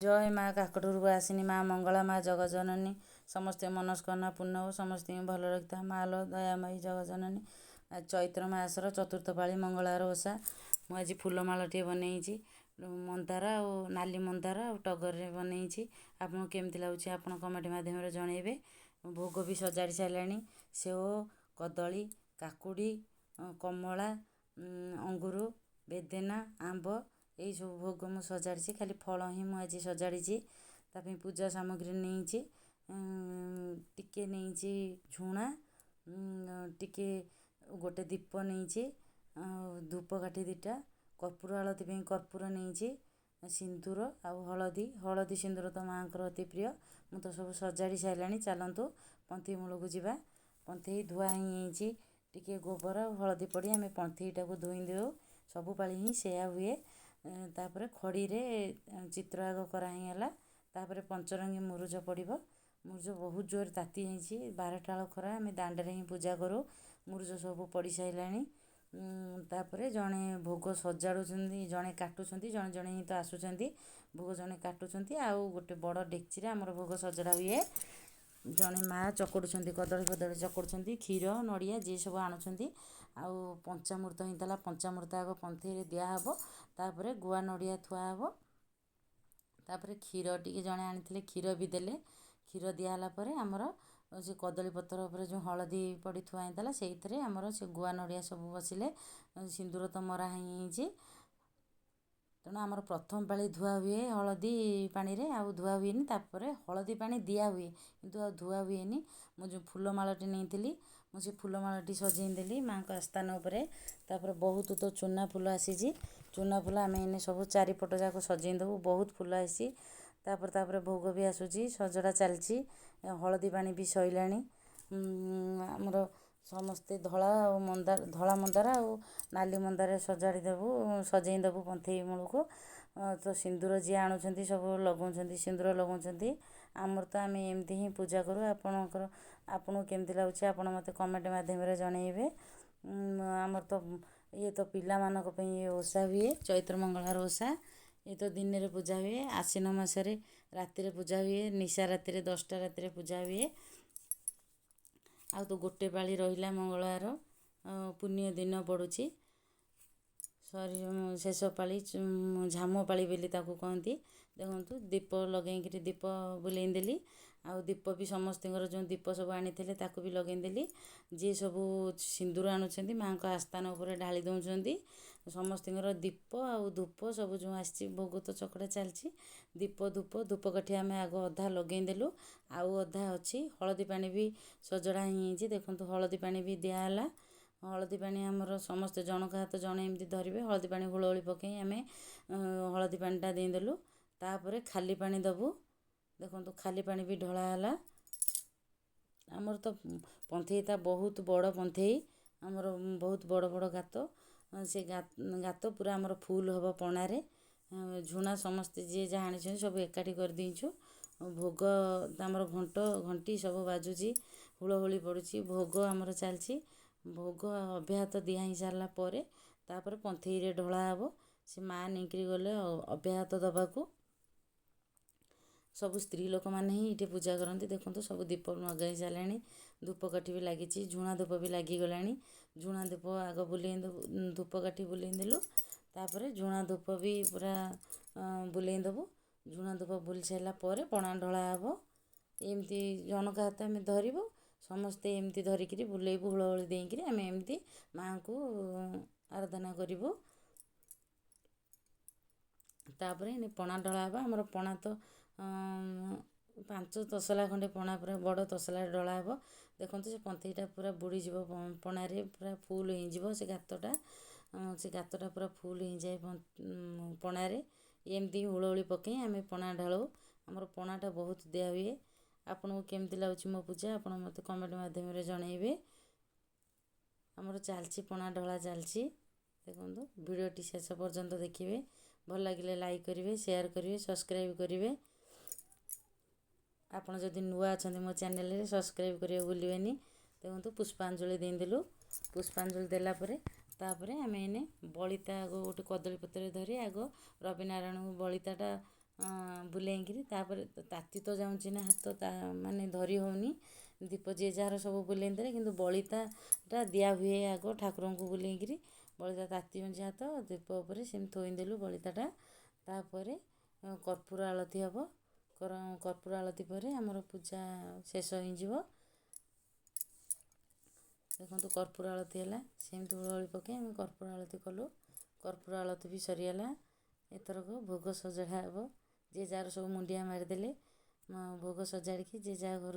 ଜୟ ମା କାକଟପୁର ଆସିନି ମା ମଙ୍ଗଳା, ମା ଜଗଜନନୀ। ସମସ୍ତେ ମନସ୍କାମନା ପୂର୍ଣ୍ଣ ହଉ, ସମସ୍ତଙ୍କୁ ଭଲ ରଖିଥା ମା ଲୋ ଦୟାମୟୀ ଜଗଜନନୀ। ଚୈତ୍ର ମାସର ଚତୁର୍ଥ ପାଳି ମଙ୍ଗଳବାର ଓଷା। ମୁଁ ଆଜି ଫୁଲମାଳଟିଏ ବନେଇଛି, ମନ୍ଦାର ଆଉ ନାଲି ମନ୍ଦାର ଆଉ ଟଗରରେ ବନେଇଛି। ଆପଣଙ୍କୁ କେମିତି ଲାଗୁଛି ଆପଣ କମେଣ୍ଟ ମାଧ୍ୟମରେ ଜଣେଇବେ। ଭୋଗ ବି ସଜାଡ଼ି ସାରିଲାଣି, ସେଓ, କଦଳୀ, କାକୁଡ଼ି, କମଳା, ଅଙ୍ଗୁର, ବେଦେନା, ଆମ୍ବ, ଏଇସବୁ ଭୋଗ ମୁଁ ସଜାଡ଼ିଛି। ଖାଲି ଫଳ ହିଁ ମୁଁ ଆଜି ସଜାଡ଼ିଛି। ତା ପାଇଁ ପୂଜା ସାମଗ୍ରୀ ନେଇଛି, ଟିକେ ନେଇଛି ଝୁଣା, ଟିକେ ଗୋଟେ ଦୀପ ନେଇଛି, ଆଉ ଧୂପକାଠି 2ଟା, କର୍ପୂର ଆଳତି ପାଇଁ କର୍ପୂର ନେଇଛି, ସିନ୍ଦୁର ଆଉ ହଳଦୀ। ହଳଦୀ ସିନ୍ଦୁର ତ ମାଆଙ୍କର ଅତି ପ୍ରିୟ। ମୁଁ ତ ସବୁ ସଜାଡ଼ି ସାରିଲାଣି, ଚାଲନ୍ତୁ ପନ୍ଥି ମୂଳକୁ ଯିବା। ପନ୍ଥେଇ ଧୁଆ ହେଇଯାଇଛି, ଟିକେ ଗୋବର ଆଉ ହଳଦୀ ପଡ଼ି ଆମେ ପନ୍ଥେଇଟାକୁ ଧୋଇ ଦେଉ। ସବୁ ପାଳି ହିଁ ସେୟା ହୁଏ। ତାପରେ ଖଡ଼ିରେ ଚିତ୍ର ଆଗ କରା ହେଇଗଲା, ତାପରେ ପଞ୍ଚରଙ୍ଗୀ ମୁରୁଜ ପଡ଼ିବ। ମୁରୁଜ ବହୁତ ଜୋରେ ତାତି ଯାଇଛି, 12ଟା ବେଳ ଖରା, ଆମେ ଦାଣ୍ଡରେ ହିଁ ପୂଜା କରୁ। ମୁରୁଜ ସବୁ ପଡ଼ି ସାରିଲାଣି। ତାପରେ ଜଣେ ଭୋଗ ସଜାଡ଼ୁଛନ୍ତି, ଜଣେ କାଟୁଛନ୍ତି, ଜଣେ ଜଣେ ହିଁ ତ ଆସୁଛନ୍ତି। ଭୋଗ ଜଣେ କାଟୁଛନ୍ତି ଆଉ ଗୋଟେ ବଡ଼ ଡେକ୍ଚିରେ ଆମର ଭୋଗ ସଜଡ଼ା ହୁଏ। ଜଣେ ମା ଚକଟୁଛନ୍ତି, କଦଳୀ ଫଦଳୀ ଚକଟୁଛନ୍ତି, କ୍ଷୀର ନଡ଼ିଆ ଯିଏ ସବୁ ଆଣୁଛନ୍ତି। ଆଉ ପଞ୍ଚାମୃତ ହେଇଥିଲା, ପଞ୍ଚାମୃତ ଆଗ ପନ୍ଥିରେ ଦିଆହେବ, ତାପରେ ଗୁଆ ନଡ଼ିଆ ଥୁଆ ହେବ। ତାପରେ କ୍ଷୀର ଟିକେ ଜଣେ ଆଣିଥିଲେ, କ୍ଷୀର ବି ଦେଲେ। କ୍ଷୀର ଦିଆହେଲା ପରେ ଆମର ସେ କଦଳୀ ପତ୍ର ଉପରେ ଯେଉଁ ହଳଦୀ ପଡ଼ି ଥୁଆ ହେଇଥିଲା, ସେଇଥିରେ ଆମର ସେ ଗୁଆ ନଡ଼ିଆ ସବୁ ବସିଲେ। ସିନ୍ଦୁର ତ ମରା ହେଇଯାଇଛି। ତେଣୁ ଆମର ପ୍ରଥମ ପାଳି ଧୁଆ ହୁଏ ହଳଦୀ ପାଣିରେ, ଆଉ ଧୁଆ ହୁଏନି। ତାପରେ ହଳଦୀ ପାଣି ଦିଆ ହୁଏ କିନ୍ତୁ ଆଉ ଧୁଆ ହୁଏନି। ମୁଁ ଯେଉଁ ଫୁଲମାଳଟି ନେଇଥିଲି, ମୁଁ ସେ ଫୁଲମାଳଟି ସଜେଇ ଦେଲି ମାଆଙ୍କ ଆସ୍ଥାନ ଉପରେ। ତାପରେ ବହୁତ ତ ଚୁନା ଫୁଲ ଆସିଛି। ଚୁନା ଫୁଲ ଆମେ ଏଇନେ ସବୁ ଚାରିପଟ ଯାକ ସଜେଇ ଦେବୁ, ବହୁତ ଫୁଲ ଆସିଛି। ତାପରେ ତାପରେ ଭୋଗ ବି ଆସୁଛି, ସଜଡ଼ା ଚାଲିଛି, ହଳଦୀ ପାଣି ବି ସରିଲାଣି। ଆମର ସମସ୍ତେ ଧଳା ଆଉ ମନ୍ଦାର, ଧଳା ମନ୍ଦାର ଆଉ ନାଲି ମନ୍ଦାର ସଜାଡ଼ି ଦେବୁ, ସଜେଇ ଦେବୁ ପନ୍ଥେଇ ମୂଳକୁ। ତ ସିନ୍ଦୁର ଯିଏ ଆଣୁଛନ୍ତି ସବୁ ଲଗାଉଛନ୍ତି, ସିନ୍ଦୁର ଲଗାଉଛନ୍ତି। ଆମର ତ ଆମେ ଏମିତି ହିଁ ପୂଜା କରୁ। ଆପଣଙ୍କର ଆପଣଙ୍କୁ କେମିତି ଲାଗୁଛି ଆପଣ ମୋତେ କମେଣ୍ଟ ମାଧ୍ୟମରେ ଜଣେଇବେ। ଆମର ତ ଇଏ ତ ପିଲାମାନଙ୍କ ପାଇଁ ଓଷା ହୁଏ, ଚୈତ୍ର ମଙ୍ଗଳବାର ଓଷା। ଏ ତ ଦିନରେ ପୂଜା ହୁଏ, ଆଶ୍ଵିନ ମାସରେ ରାତିରେ ପୂଜା ହୁଏ, ନିଶା ରାତିରେ 10ଟା ରାତିରେ ପୂଜା ହୁଏ। ଆଉ ତ ଗୋଟେ ପାଳି ରହିଲା, ମଙ୍ଗଳବାର ପୁଣ୍ୟ ଦିନ ପଡ଼ୁଛି, ସରି ଶେଷ ପାଳି, ଝାମୁ ପାଳି ବୋଲି ତାକୁ କହନ୍ତି। ଦେଖନ୍ତୁ, ଦୀପ ଲଗେଇକିରି ଦୀପ ବୁଲେଇ ଦେଲି, ଆଉ ଦୀପ ବି ସମସ୍ତଙ୍କର ଯେଉଁ ଦୀପ ସବୁ ଆଣିଥିଲେ ତାକୁ ବି ଲଗେଇଦେଲି। ଯିଏ ସବୁ ସିନ୍ଦୁର ଆଣୁଛନ୍ତି ମାଆଙ୍କ ଆସ୍ଥାନ ଉପରେ ଢାଳି ଦେଉଛନ୍ତି। ସମସ୍ତଙ୍କର ଦୀପ ଆଉ ଧୂପ ସବୁ ଯେଉଁ ଆସିଛି, ଭୋଗ ତ ଚକଟା ଚାଲିଛି। ଦୀପ, ଧୂପ, ଧୂପକାଠି ଆମେ ଆଗ ଅଧା ଲଗେଇଦେଲୁ, ଆଉ ଅଧା ଅଛି। ହଳଦୀ ପାଣି ବି ସଜଡ଼ା ହେଇଯାଇଛି। ଦେଖନ୍ତୁ, ହଳଦୀ ପାଣି ବି ଦିଆହେଲା। ହଳଦୀ ପାଣି ଆମର ସମସ୍ତେ ଜଣଙ୍କ ହାତ ଜଣେ ଏମିତି ଧରିବେ, ହଳଦୀ ପାଣି ହୁଳହୁଳି ପକାଇ ଆମେ ହଳଦୀ ପାଣିଟା ଦେଇଦେଲୁ। ତାପରେ ଖାଲି ପାଣି ଦେବୁ। ଦେଖନ୍ତୁ, ଖାଲି ପାଣି ବି ଢଳା ହେଲା। ଆମର ତ ପନ୍ଥେଇଟା ବହୁତ ବଡ଼ ପନ୍ଥେଇ, ଆମର ବହୁତ ବଡ଼ ବଡ଼ ଗାତ। ସେ ଗାତ ପୁରା ଆମର ଫୁଲ୍ ହେବ ପଣାରେ। ଝୁଣା ସମସ୍ତେ ଯିଏ ଯାହା ଆଣିଛନ୍ତି ସବୁ ଏକାଠି କରିଦେଇଛୁ। ଭୋଗ ଆମର ଘଣ୍ଟ ଘଣ୍ଟି ସବୁ ବାଜୁଛି, ହୁଳହୁଳି ପଡ଼ୁଛି, ଭୋଗ ଆମର ଚାଲିଛି। ଭୋଗ ଅବ୍ୟାହତ ଦିଆ ହେଇସାରିଲା ପରେ ତାପରେ ପନ୍ଥେଇରେ ଢଳା ହେବ। ସେ ମା ନେଇକିରି ଗଲେ ଅବ୍ୟାହତ ଦେବାକୁ। ସବୁ ସ୍ତ୍ରୀ ଲୋକମାନେ ହିଁ ଏଇଠି ପୂଜା କରନ୍ତି। ଦେଖନ୍ତୁ, ସବୁ ଦୀପ ଲଗାଇ ସାରିଲାଣି, ଧୂପକାଠି ବି ଲାଗିଛି, ଝୁଣା ଧୂପ ବି ଲାଗିଗଲାଣି। ଝୁଣା ଧୂପ ଆଗ ବୁଲେଇ ଦେବୁ, ଧୂପକାଠି ବୁଲେଇ ଦେଲୁ, ତାପରେ ଝୁଣା ଧୂପ ବି ପୁରା ବୁଲେଇ ଦେବୁ। ଝୁଣା ଧୂପ ବୁଲି ସାରିଲା ପରେ ପଣା ଢଳା ହେବ। ଏମିତି ଜଣଙ୍କ ହାତ ଆମେ ଧରିବୁ, ସମସ୍ତେ ଏମିତି ଧରିକିରି ବୁଲେଇବୁ, ହୁଳହୁଳି ଦେଇକିରି ଆମେ ଏମିତି ମାଆଙ୍କୁ ଆରାଧନା କରିବୁ। ତାପରେ ପଣା ଢଳା ହେବ। ଆମର ପଣା ତ 5 ତସଲା ଖଣ୍ଡେ ପଣା ପୁରା ବଡ଼ ତସଲାରେ ଢଳା ହେବ। ଦେଖନ୍ତୁ, ସେ ପନ୍ଥେଇଟା ପୁରା ବୁଡ଼ିଯିବ ପଣାରେ, ପୁରା ଫୁଲ୍ ହେଇଯିବ ସେ ଗାତଟା। ସେ ଗାତଟା ପୁରା ଫୁଲ୍ ହେଇଯାଏ ପଣାରେ। ଏମିତି ହୁଳହୁଳି ପକାଇ ଆମେ ପଣା ଢାଳୁ। ଆମର ପଣାଟା ବହୁତ ଦିଆ ହୁଏ। ଆପଣଙ୍କୁ କେମିତି ଲାଗୁଛି ମୋ ପୂଜା ଆପଣ ମୋତେ କମେଣ୍ଟ ମାଧ୍ୟମରେ ଜଣେଇବେ। ଆମର ଚାଲିଛି, ପଣା ଢଳା ଚାଲିଛି। ଦେଖନ୍ତୁ, ଭିଡ଼ିଓଟି ଶେଷ ପର୍ଯ୍ୟନ୍ତ ଦେଖିବେ। ଭଲ ଲାଗିଲେ ଲାଇକ୍ କରିବେ, ସେୟାର କରିବେ, ସବସ୍କ୍ରାଇବ୍ କରିବେ। ଆପଣ ଯଦି ନୂଆ ଅଛନ୍ତି ମୋ ଚ୍ୟାନେଲରେ, ସବସ୍କ୍ରାଇବ୍ କରିବାକୁ ଭୁଲିବେନି। ଦେଖନ୍ତୁ, ପୁଷ୍ପାଞ୍ଜଳି ଦେଇଦେଲୁ। ପୁଷ୍ପାଞ୍ଜଳି ଦେଲା ପରେ ତାପରେ ଆମେ ଏଇନେ ବଳିତା ଆଗ ଗୋଟେ କଦଳୀ ପତ୍ରରେ ଧରି ଆଗ ରବିନାରାୟଣଙ୍କୁ ବଳିତାଟା ବୁଲେଇକିରି ତାପରେ ତାତି ତ ଯାଉଛି ନା ହାତ ତା ମାନେ ଧରି ହେଉନି। ଦୀପ ଯିଏ ଯାହାର ସବୁ ବୁଲେଇ ଦେଲେ, କିନ୍ତୁ ବଳିତାଟା ଦିଆହୁଏ ଆଗ ଠାକୁରଙ୍କୁ ବୁଲେଇକିରି। ବଳିତା ତାତି ଯାଉଛି ହାତ, ଦୀପ ଉପରେ ସେମିତି ଥୋଇଦେଲୁ ବଳିତାଟା। ତାପରେ କର୍ପୂର ଆଳତି ହେବ। କର୍ପୂର ଆଳତି ପରେ ଆମର ପୂଜା ଶେଷ ହେଇଯିବ। ଦେଖନ୍ତୁ, କର୍ପୂର ଆଳତି ହେଲା। ସେମିତି ହୁଳହୁଳି ପକାଇ ଆମେ କର୍ପୂର ଆଳତି କଲୁ। କର୍ପୂର ଆଳତି ବି ସରିଗଲା। ଏଥରକ ଭୋଗ ସଜଡ଼ା ହେବ। ଯିଏ ଯାହାର ସବୁ ମୁଣ୍ଡିଆ ମାରିଦେଲେ, ଭୋଗ ସଜାଡ଼ିକି ଯିଏ ଯାହା ଘରକୁ